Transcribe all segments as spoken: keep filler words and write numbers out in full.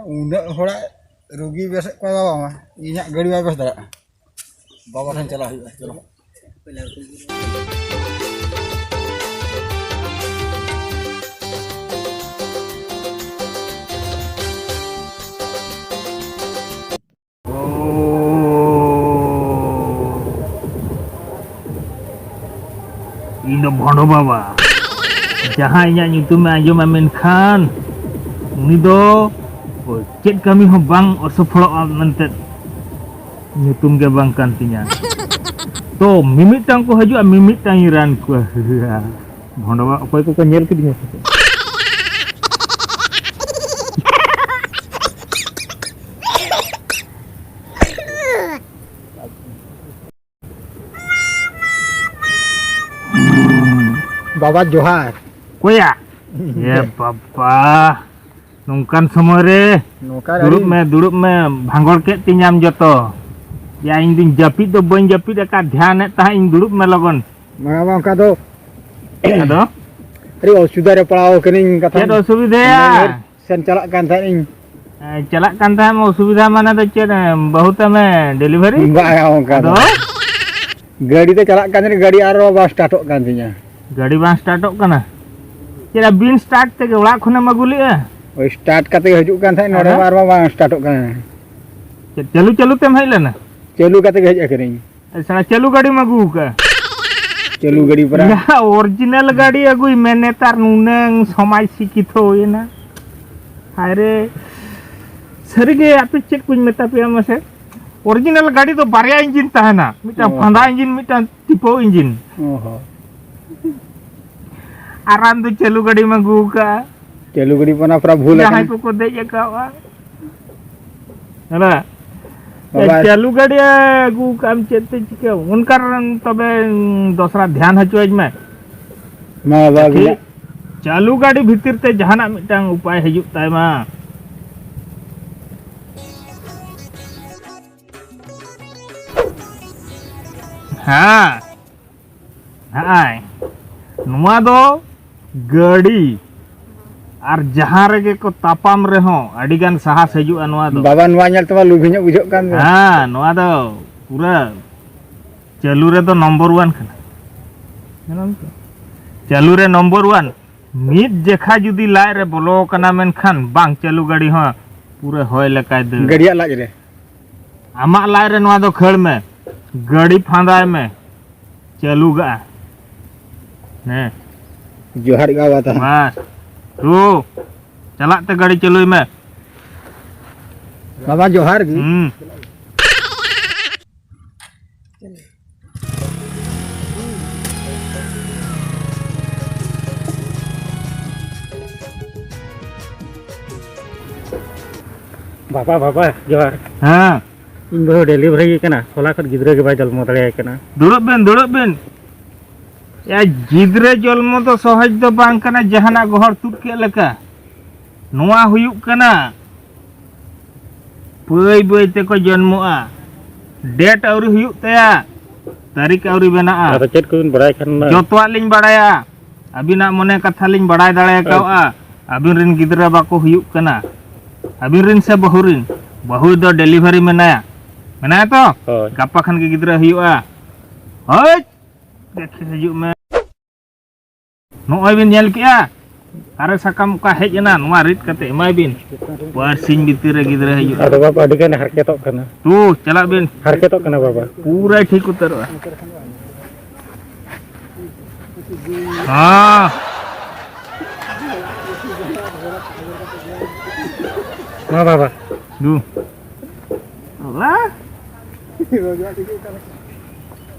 ᱩᱱᱟᱹᱜ ᱦᱚᱲᱟᱜ ᱨᱩᱜᱤ ᱵᱮᱥᱮᱫ ᱠᱚᱣᱟ ᱵᱟᱵᱟ ᱢᱟ, ᱤᱧᱟᱹᱜ ᱜᱟᱹᱰᱤ ᱵᱟᱭ ᱵᱮᱥ ᱫᱟᱲᱮᱭᱟᱜᱼᱟ᱾ ᱵᱟᱵᱟ ᱴᱷᱮᱱ ᱪᱟᱞᱟᱜ ᱦᱩᱭᱩᱜᱼᱟ, ᱪᱚᱞᱚ᱾ ᱤᱧ ᱫᱚ ᱵᱷᱚᱸᱰᱚ ᱵᱟᱵᱟ᱾ ᱡᱟᱦᱟᱸᱭ ᱤᱧᱟᱹᱜ ᱧᱩᱛᱩᱢᱮ ᱟᱸᱡᱚᱢᱟ, ᱢᱮᱱᱠᱷᱟᱱ ᱩᱱᱤ ᱫᱚ ᱪᱮᱫ ᱠᱟᱹᱢᱤ ᱦᱚᱸ ᱵᱟᱝ ᱚᱥᱚᱯᱷᱚᱞᱚᱜᱼᱟ ᱢᱮᱱᱛᱮ ᱧᱩᱛᱩᱢ ᱜᱮ ᱵᱟᱝ ᱠᱟᱱ ᱛᱤᱧᱟ᱾ ᱛᱚ ᱢᱤᱢᱤᱫᱴᱟᱝ ᱠᱚ ᱦᱤᱡᱩᱜᱼᱟ, ᱢᱤᱢᱤᱫᱴᱟᱝ ᱤᱧ ᱨᱟᱱ ᱠᱚᱣᱟ᱾ ᱵᱷᱚᱸᱰᱚ ᱵᱟᱵᱟ, ᱚᱠᱚᱭ ᱠᱚᱠᱚ ᱧᱮᱞ ᱠᱤᱫᱤᱧᱟ ᱥᱮ ᱪᱮᱫ? ᱵᱟᱵᱟ ᱡᱚᱦᱟᱨ᱾ ᱚᱠᱚᱭᱟ? ᱮ ᱵᱟᱵᱟ, ᱱᱚᱝᱠᱟᱱ ᱥᱚᱢᱚᱭ ᱨᱮ ᱱᱚᱝᱠᱟ ᱫᱩᱲᱩᱵ ᱟᱹᱰᱤ ᱢᱮ, ᱫᱩᱲᱩᱵ ᱢᱮ, ᱵᱷᱟᱸᱜᱚᱲ ᱠᱮᱫ ᱛᱤᱧᱟᱢ ᱡᱚᱛᱚ᱾ ᱭᱟ, ᱤᱧ ᱫᱩᱧ ᱡᱟᱹᱯᱤᱫ ᱫᱚ ᱵᱟᱹᱧ ᱡᱟᱹᱯᱤᱫ ᱟᱠᱟᱫ, ᱫᱷᱮᱭᱟᱱᱮᱫ ᱛᱟᱦᱮᱸᱫ ᱤᱧ, ᱫᱩᱲᱩᱵ ᱢᱮ ᱞᱚᱜᱚᱱ᱾ ᱵᱟᱝᱟ, ᱵᱟᱝ, ᱚᱱᱠᱟ ᱫᱚ ᱟᱫᱚ? ᱟᱹᱰᱤ ᱚᱥᱩᱵᱤᱫᱷᱟ ᱨᱮ ᱯᱟᱲᱟᱣ ᱠᱟᱹᱱᱟᱹᱧ, ᱠᱟᱛᱷᱟ ᱪᱮᱫ ᱚᱥᱩᱵᱤᱫᱷᱟᱭᱟ? ᱥᱮᱱ ᱪᱟᱞᱟᱜ ᱠᱟᱱ ᱛᱟᱦᱮᱸᱫ ᱤᱧ᱾ ᱮ, ᱪᱟᱞᱟᱜ ᱠᱟᱱ ᱛᱟᱦᱮᱸᱫ, ᱚᱥᱩᱵᱤᱫᱷᱟ ᱢᱟᱱᱮ ᱫᱚ ᱪᱮᱫ, ᱮ, ᱵᱟᱹᱦᱩ ᱛᱟᱢᱮ ᱰᱮᱞᱤᱵᱷᱟᱨᱤ? ᱵᱟᱝᱟ, ᱚᱱᱠᱟ ᱫᱚ ᱟᱫᱚ? ᱵᱟᱝ᱾ ᱜᱟᱹᱰᱤ ᱛᱮ ᱪᱟᱞᱟᱜ ᱠᱟᱱ ᱛᱟᱦᱮᱸᱫ, ᱜᱟᱹᱰᱤ ᱟᱨᱚ ᱵᱟᱝ ᱥᱴᱟᱨᱴᱚᱜ ᱠᱟᱱ ᱛᱤᱧᱟ᱾ ᱜᱟᱹᱰᱤ ᱵᱟᱝ ᱥᱴᱟᱨᱴᱚᱜ ᱠᱟᱱᱟ? ᱪᱮᱫ, ᱵᱤᱱ ᱥᱴᱟᱨᱴ ᱛᱮᱜᱮ ᱚᱲᱟᱜ ᱠᱷᱚᱱᱮᱢ ᱟᱹᱜᱩ ᱞᱮᱜᱼᱟ? ᱳᱭ ᱥᱴᱟᱨᱴ ᱠᱟᱛᱮ ᱜᱮ ᱦᱤᱡᱩᱜ ᱠᱟᱱ ᱛᱟᱦᱮᱸᱫ, ᱱᱚᱰᱮ ᱟᱫᱚ? ᱢᱟ ᱟᱨ ᱢᱟ ᱵᱟᱝ ᱥᱴᱟᱨᱴᱚᱜ ᱠᱟᱱᱟ᱾ ᱪᱮᱫ, ᱪᱟᱹᱞᱩ ᱪᱟᱹᱞᱩ ᱛᱮᱢ ᱦᱮᱡ ᱞᱮᱱᱟ? ᱪᱟᱹᱞᱩ ᱠᱟᱛᱮ ᱜᱮ ᱦᱮᱡ ᱟᱠᱟᱱᱟᱹᱧ᱾ ᱮ ᱥᱟᱞᱟ, ᱪᱟᱹᱞᱩ ᱜᱟᱹᱰᱤᱢ ᱟᱹᱜᱩ ᱟᱠᱟᱫᱼᱟ? ᱪᱟᱹᱞᱩ ᱜᱟᱹᱰᱤ ᱯᱟᱨᱟ᱾ ᱭᱟ, ᱚᱨᱤᱡᱤᱱᱟᱞ ᱜᱟᱹᱰᱤ ᱟᱹᱜᱩᱭ ᱢᱮ, ᱱᱮᱛᱟᱨ ᱱᱩᱱᱟᱹᱝ ᱥᱚᱢᱟᱡᱽ ᱥᱤᱠᱠᱷᱤᱛᱚ ᱦᱩᱭᱮᱱᱟ᱾ ᱦᱟᱭ ᱨᱮ, ᱥᱟᱹᱨᱤᱜᱮ ᱟᱯᱮ ᱪᱮᱫ ᱠᱚᱧ ᱢᱮᱛᱟ ᱯᱮᱭᱟ ᱢᱟᱥᱮ? ᱚᱨᱤᱡᱤᱱᱟᱞ ᱜᱟᱹᱰᱤ ᱫᱚ ᱵᱟᱨᱭᱟ ᱤᱧᱡᱤᱱ ᱛᱟᱦᱮᱱᱟ, ᱢᱤᱫᱴᱟᱝ ᱚ᱾ ᱯᱷᱟᱸᱫᱟ ᱤᱧᱡᱤᱱ, ᱢᱤᱫᱴᱟᱝ ᱴᱤᱯᱟᱹᱣ ᱤᱧᱡᱤᱱ᱾ ᱚ ᱦᱚᱸ᱾ ᱟᱨ ᱟᱢ ᱫᱚ ᱪᱟᱹᱞᱩ ᱜᱟᱹᱰᱤᱢ ᱟᱹᱜᱩ ᱟᱠᱟᱫᱼᱟ᱾ ᱪᱟᱹᱞᱩ ᱜᱟᱹᱰᱤ ᱯᱟᱨᱟ ᱯᱩᱨᱟ ᱵᱷᱩᱞ ᱡᱟᱦᱟᱸᱭ ᱟᱠᱟᱱᱟ᱾ ᱠᱚᱠᱚ ᱫᱮᱡ ᱟᱠᱟᱫᱼᱟ᱾ ᱦᱮᱸ᱾ ᱵᱟᱵᱟ᱾ ᱪᱟᱹᱞᱩ ᱜᱟᱹᱰᱤ ᱟᱹᱜᱩ ᱠᱟᱜ ᱟᱢ, ᱪᱮᱫ ᱛᱮ ᱪᱤᱠᱟᱹ? ᱚᱱᱠᱟ ᱨᱮᱱ ᱛᱚᱵᱮ, ᱫᱚᱥᱨᱟ ᱫᱷᱮᱭᱟᱱ ᱦᱚᱪᱚᱣᱟᱹᱧ ᱢᱮ᱾ ᱢᱟ ᱵᱟᱵᱟ ᱴᱷᱤᱠ᱾ ᱟᱹᱵᱤᱱᱟᱜ᱾ ᱪᱟᱹᱞᱩ ᱜᱟᱹᱰᱤ ᱵᱷᱤᱛᱤᱨ ᱛᱮ ᱡᱟᱦᱟᱱᱟᱜ ᱢᱤᱫᱴᱟᱝ ᱩᱯᱟᱭ ᱦᱤᱡᱩᱜ ᱛᱟᱭ ᱢᱟ᱾ ᱦᱮᱸ᱾ ᱦᱮᱸ, ᱱᱚᱣᱟ ᱫᱚ ᱜᱟᱹᱰᱤ᱾ ᱟᱨ ᱡᱟᱦᱟᱸ ᱨᱮᱜᱮ ᱠᱚ ᱛᱟᱯᱟᱢ ᱨᱮᱦᱚᱸ ᱟᱹᱰᱤ ᱜᱟᱱ ᱥᱟᱦᱟᱥ ᱦᱤᱡᱩᱜᱼᱟ ᱱᱚᱣᱟ ᱫᱚ᱾ ᱵᱟᱵᱟ, ᱱᱚᱣᱟ ᱧᱮᱞ ᱛᱮᱢᱟ ᱞᱩᱵᱷᱤ ᱧᱚᱜ ᱵᱩᱡᱷᱟᱹᱜ ᱠᱟᱱ ᱫᱚ᱾ ᱦᱮᱸ, ᱱᱚᱣᱟ ᱫᱚ ᱯᱩᱨᱟᱹ ᱪᱟᱹᱞᱩ ᱨᱮᱫᱚ ᱱᱚᱢᱵᱚᱨ ᱚᱣᱟᱱ ᱠᱟᱱᱟ᱾ ᱧᱮᱞᱟᱢ ᱛᱚ? ᱪᱟᱹᱞᱩ ᱨᱮ ᱱᱚᱢᱵᱚᱨ ᱚᱣᱟᱱ᱾ ᱢᱤᱫ ᱡᱮᱠᱷᱟ ᱡᱩᱫᱤ ᱞᱟᱡ ᱨᱮ ᱵᱚᱞᱚ ᱠᱟᱱᱟ, ᱢᱮᱱᱠᱷᱟᱱ ᱵᱟᱝ ᱪᱟᱹᱞᱩ ᱜᱟᱹᱰᱤ ᱦᱚᱸ ᱯᱩᱨᱟᱹ ᱦᱚᱭ ᱞᱮᱠᱟᱭ ᱫᱟᱹᱲᱟ᱾ ᱜᱟᱹᱰᱤᱭᱟᱜ ᱞᱟᱡ ᱨᱮ᱾ ᱟᱢᱟᱜ ᱞᱟᱡ ᱨᱮ ᱱᱚᱣᱟ ᱫᱚ ᱠᱷᱟᱹᱲ ᱢᱮ, ᱜᱟᱹᱰᱤ ᱯᱷᱟᱸᱫᱟᱭ ᱢᱮ, ᱪᱟᱹᱞᱩ ᱠᱟᱜᱼᱟ᱾ ᱦᱮᱸ᱾ ᱡᱚᱦᱟᱨ ᱜᱮ ᱵᱟᱵᱟ ᱛᱟᱦᱚᱞᱮ᱾ ᱵᱟᱥ᱾ ᱛᱩ, ᱪᱟᱞᱟᱜ ᱛᱮ ᱜᱟᱹᱰᱤ ᱪᱟᱹᱞᱩᱭ ᱢᱮ᱾ ᱵᱟᱵᱟ ᱡᱚᱦᱟᱨ ᱜᱮ᱾ ᱦᱩᱸ᱾ ᱵᱟᱵᱟ, ᱵᱟᱵᱟ, ᱡᱚᱦᱟᱨ᱾ ᱦᱮᱸ᱾ ᱤᱧ ᱵᱟᱹᱦᱩ ᱰᱮᱞᱤᱵᱷᱟᱨᱤ ᱠᱟᱱᱟ, ᱦᱚᱞᱟ ᱠᱷᱚᱱ ᱜᱤᱫᱽᱨᱟᱹ ᱜᱮ ᱵᱟᱭ ᱡᱚᱞᱢᱚ ᱫᱟᱲᱮᱭᱟᱭ ᱠᱟᱱᱟ᱾ ᱫᱩᱲᱩᱵ ᱵᱮᱱ, ᱫᱩᱲᱩᱵ ᱵᱮᱱ᱾ ᱭᱟ, ᱜᱤᱫᱽᱨᱟᱹ ᱡᱚᱞᱢᱚ ᱫᱚ ᱥᱚᱦᱚᱡ ᱫᱚ ᱵᱟᱝ ᱠᱟᱱᱟ, ᱡᱟᱦᱟᱱᱟᱜ ᱜᱚᱦᱚᱲ ᱛᱩᱫ ᱠᱮᱫ ᱞᱮᱠᱟ᱾ ᱱᱚᱣᱟ ᱦᱩᱭᱩᱜ ᱠᱟᱱᱟ ᱵᱟᱹᱭ ᱵᱟᱹᱭ ᱛᱮᱠᱚ ᱡᱚᱱᱢᱚᱜᱼᱟ᱾ ᱰᱮᱴ ᱟᱹᱣᱨᱤ ᱦᱩᱭᱩᱜ ᱛᱟᱭᱟ, ᱛᱟᱹᱨᱤᱠᱷ ᱟᱹᱣᱨᱤ ᱵᱮᱱᱟᱜᱼᱟ᱾ ᱟᱫᱚ ᱪᱮᱫ ᱠᱚᱵᱤᱱ ᱵᱟᱲᱟᱭ ᱠᱷᱟᱱ ᱢᱟ? ᱡᱚᱛᱚᱣᱟᱜ ᱞᱤᱧ ᱵᱟᱲᱟᱭᱟ᱾ ᱟᱹᱵᱤᱱᱟᱜ ᱢᱚᱱᱮ ᱠᱟᱛᱷᱟ ᱞᱤᱧ ᱵᱟᱲᱟᱭ ᱫᱟᱲᱮ ᱠᱟᱣᱜᱼᱟ᱾ ᱟᱹᱵᱤᱱ ᱨᱮᱱ ᱜᱤᱫᱽᱨᱟᱹ ᱵᱟᱠᱚ ᱦᱩᱭᱩᱜ ᱠᱟᱱᱟ᱾ ᱟᱹᱵᱤᱱ ᱨᱮᱱ ᱥᱮ ᱵᱟᱹᱦᱩ ᱨᱮᱱ? ᱵᱟᱹᱦᱩ ᱫᱚ ᱰᱮᱞᱤᱵᱷᱟᱨᱤ ᱢᱮᱱᱟᱭᱟ, ᱢᱮᱱᱟᱭᱟ ᱛᱚ? ᱦᱳᱭ᱾ ᱜᱟᱯᱟ ᱠᱷᱟᱱ ᱜᱮ ᱜᱤᱫᱽᱨᱟᱹ ᱦᱩᱭᱩᱜᱼᱟ᱾ ᱦᱳᱭ, ᱫᱮᱠᱷᱮ ᱦᱤᱡᱩᱜ ᱢᱮ᱾ ᱱᱚᱜᱼᱚᱭ ᱵᱤᱱ ᱧᱮᱞ ᱠᱮᱜᱼᱟ, ᱫᱟᱨᱮ ᱥᱟᱠᱟᱢ ᱚᱠᱟ ᱦᱮᱡ ᱮᱱᱟ, ᱱᱚᱣᱟ ᱨᱤᱫ ᱠᱟᱛᱮ ᱮᱢᱟᱭ ᱵᱤᱱ᱾ ᱵᱟᱨ ᱥᱤᱧ ᱵᱷᱤᱛᱤᱨ ᱨᱮ ᱜᱤᱫᱽᱨᱟᱹ ᱦᱤᱡᱩᱜᱼᱟ᱾ ᱟᱫᱚ ᱵᱟᱵᱟ ᱟᱹᱰᱤ ᱜᱟᱱ ᱦᱟᱨᱠᱮᱛᱚᱜ ᱠᱟᱱᱟ᱾ ᱛᱩ, ᱪᱟᱞᱟᱜ ᱵᱤᱱ᱾ ᱦᱟᱨᱠᱮᱛᱚᱜ ᱠᱟᱱᱟ ᱵᱟᱵᱟ᱾ ᱯᱩᱨᱟᱹᱭ ᱴᱷᱤᱠ ᱩᱛᱟᱹᱨᱚᱜᱼᱟ᱾ ᱦᱮᱸ᱾ ᱢᱟ ᱵᱟᱵᱟ᱾ ᱫᱩ᱾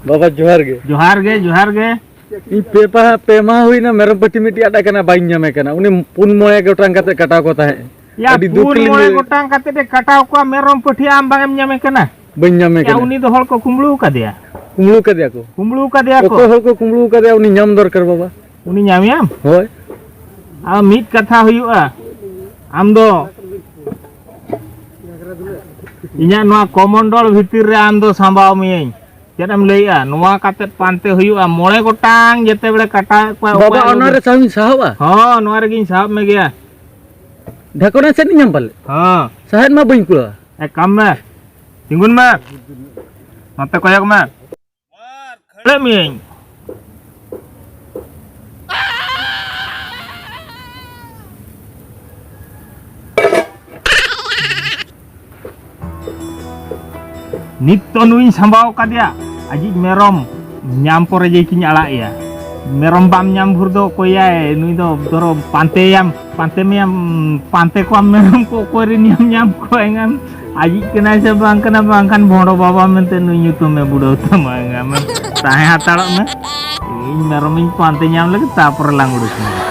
ᱵᱟᱵᱟ ᱡᱚᱦᱟᱨ ᱜᱮ᱾ ᱡᱚᱦᱟᱨ ᱜᱮ, ᱡᱚᱦᱟᱨ ᱜᱮ᱾ ᱤᱧ ᱯᱮ ᱯᱟᱦᱟ, ᱯᱮ ᱢᱟᱦᱟ ᱦᱩᱭᱱᱟ, ᱢᱮᱨᱚᱢ ᱯᱟᱹᱴᱷᱤ ᱢᱤᱫᱴᱤᱡ ᱟᱫ ᱟᱠᱟᱱᱟ, ᱵᱟᱹᱧ ᱧᱟᱢᱮ ᱠᱟᱱᱟ᱾ ᱩᱱᱤ ᱯᱩᱱ ᱢᱚᱬᱮ ᱜᱚᱴᱟᱝ ᱠᱟᱛᱮ ᱠᱟᱴᱟᱣ ᱠᱚ ᱛᱟᱦᱮᱸᱫ᱾ ᱭᱟ, ᱟᱹᱰᱤ ᱫᱩᱠ ᱯᱩᱱ ᱨᱮᱞᱤᱧ ᱢᱚᱬᱮ ᱧᱩᱨ- ᱜᱚᱴᱟᱝ ᱠᱟᱛᱮ ᱮ ᱠᱟᱴᱟᱣ ᱠᱚᱣᱟ ᱢᱮᱨᱚᱢ ᱯᱟᱹᱴᱷᱤ, ᱟᱢ ᱵᱟᱝ ᱮᱢ ᱧᱟᱢᱮ ᱠᱟᱱᱟ? ᱵᱟᱹᱧ ᱧᱟᱢᱮ ᱭᱟ, ᱠᱟᱱᱟ᱾ ᱩᱱᱤ ᱫᱚ ᱦᱚᱲ ᱠᱚ ᱠᱩᱢᱵᱽᱲᱩ ᱠᱟᱫᱮᱭᱟ᱾ ᱠᱩᱢᱵᱽᱲᱩ ᱠᱟᱫᱮᱭᱟ ᱠᱚ᱾ ᱠᱩᱢᱵᱽᱲᱩ ᱠᱟᱫᱮᱭᱟ ᱠᱚ᱾ ᱚᱠᱚᱭ ᱦᱚᱲ ᱠᱚ ᱠᱩᱢᱵᱽᱲᱩ ᱠᱟᱫᱮᱭᱟ, ᱩᱱᱤ ᱧᱟᱢ ᱫᱚᱨᱠᱟᱨ ᱵᱟᱵᱟ᱾ ᱩᱱᱤ ᱧᱟᱢᱮᱭᱟᱢ? ᱦᱳᱭ᱾ ᱟᱨ ᱢᱤᱫ ᱠᱟᱛᱷᱟ ᱦᱩᱭᱩᱜᱼᱟ, ᱟᱢ ᱫᱚ ᱤᱧᱟᱹᱜ ᱱᱚᱣᱟ ᱠᱚᱢᱚᱱᱰᱚᱞ ᱵᱷᱤᱛᱤᱨ ᱨᱮ ᱟᱢ ᱫᱚ ᱥᱟᱢᱵᱟᱣ ᱢᱤᱭᱟᱹᱧ᱾ ᱪᱮᱫ ᱮᱢ ᱞᱟᱹᱭᱮᱜᱼᱟ? ᱱᱚᱣᱟ ᱠᱟᱛᱮ ᱯᱟᱱᱛᱮ ᱦᱩᱭᱩᱜᱼᱟ, ᱢᱚᱬᱮ ᱜᱚᱴᱟᱝ ᱡᱮᱛᱮ ᱵᱮᱲᱮ ᱠᱟᱴᱟ ᱠᱚᱣᱟ, ᱵᱟᱵᱟ, ᱚᱠᱚᱭ ᱚᱱᱟ ᱨᱮ ᱥᱟᱦᱚᱵ ᱤᱧ ᱥᱟᱦᱚᱵᱼᱟ? ᱦᱚᱸ, ᱱᱚᱣᱟ ᱨᱮᱜᱤᱧ ᱥᱟᱦᱚᱵ ᱢᱮᱜᱮᱭᱟ᱾ ᱰᱷᱟᱠᱚᱱᱟ ᱥᱮᱫ ᱤᱧ ᱧᱟᱢ ᱯᱟᱞᱮ? ᱦᱚᱸ᱾ ᱥᱟᱦᱮᱫ ᱢᱟ ᱵᱟᱹᱧ ᱠᱩᱲᱟᱹᱣᱟ᱾ ᱮ, ᱠᱟᱢ ᱢᱮ, ᱛᱤᱸᱜᱩᱱ ᱢᱮ, ᱱᱚᱛᱮ ᱠᱚᱭᱚᱜ ᱢᱮ᱾ ᱠᱷᱟᱹᱲᱟᱹᱜ ᱢᱤᱭᱟᱹᱧ᱾ ᱱᱤᱛ ᱫᱚ ᱱᱩᱭᱤᱧ ᱥᱟᱢᱵᱟᱣ ᱠᱟᱫᱮᱭᱟ, ᱟᱡᱤᱡ ᱢᱮᱨᱚᱢ ᱧᱟᱢ ᱯᱚᱨᱮ ᱡᱮ ᱠᱤᱧ ᱟᱲᱟᱜ ᱮᱭᱟ᱾ ᱢᱮᱨᱚᱢ ᱵᱟᱢ ᱧᱟᱢ ᱵᱷᱳᱨ ᱫᱚ ᱚᱠᱚᱭᱟᱭ? ᱱᱩᱭ ᱫᱚ ᱫᱷᱚᱨᱚ ᱯᱟᱱᱛᱮᱭᱟᱢ, ᱯᱟᱱᱛᱮ ᱢᱮᱭᱟᱢ, ᱯᱟᱱᱛᱮ ᱠᱚᱣᱟᱢ ᱢᱮᱨᱚᱢ ᱠᱚ, ᱚᱠᱚᱭ ᱨᱮᱱ ᱧᱟᱢ ᱧᱟᱢ ᱠᱚᱣᱟ ᱮᱱᱠᱷᱟᱱ? ᱟᱡᱤᱡ ᱠᱟᱱᱟᱭ ᱥᱮ ᱵᱟᱝ ᱠᱟᱱᱟ, ᱵᱟᱝᱠᱷᱟᱱ ᱵᱷᱚᱸᱰᱚ ᱵᱟᱵᱟ ᱢᱮᱱᱛᱮ ᱱᱩᱭ ᱧᱩᱛᱩᱢᱮ ᱵᱩᱰᱟᱹᱣ ᱛᱟᱢᱟ᱾ ᱮᱱᱠᱷᱟᱱ ᱛᱟᱦᱮᱸ ᱦᱟᱛᱟᱲᱚᱜ ᱢᱮ, ᱤᱧ ᱢᱮᱨᱚᱢᱤᱧ ᱯᱟᱱᱛᱮ ᱧᱟᱢ ᱞᱮᱜᱮ, ᱛᱟᱯᱚᱨᱮ ᱞᱟᱝ ᱩᱰᱩᱠ ᱢᱮ᱾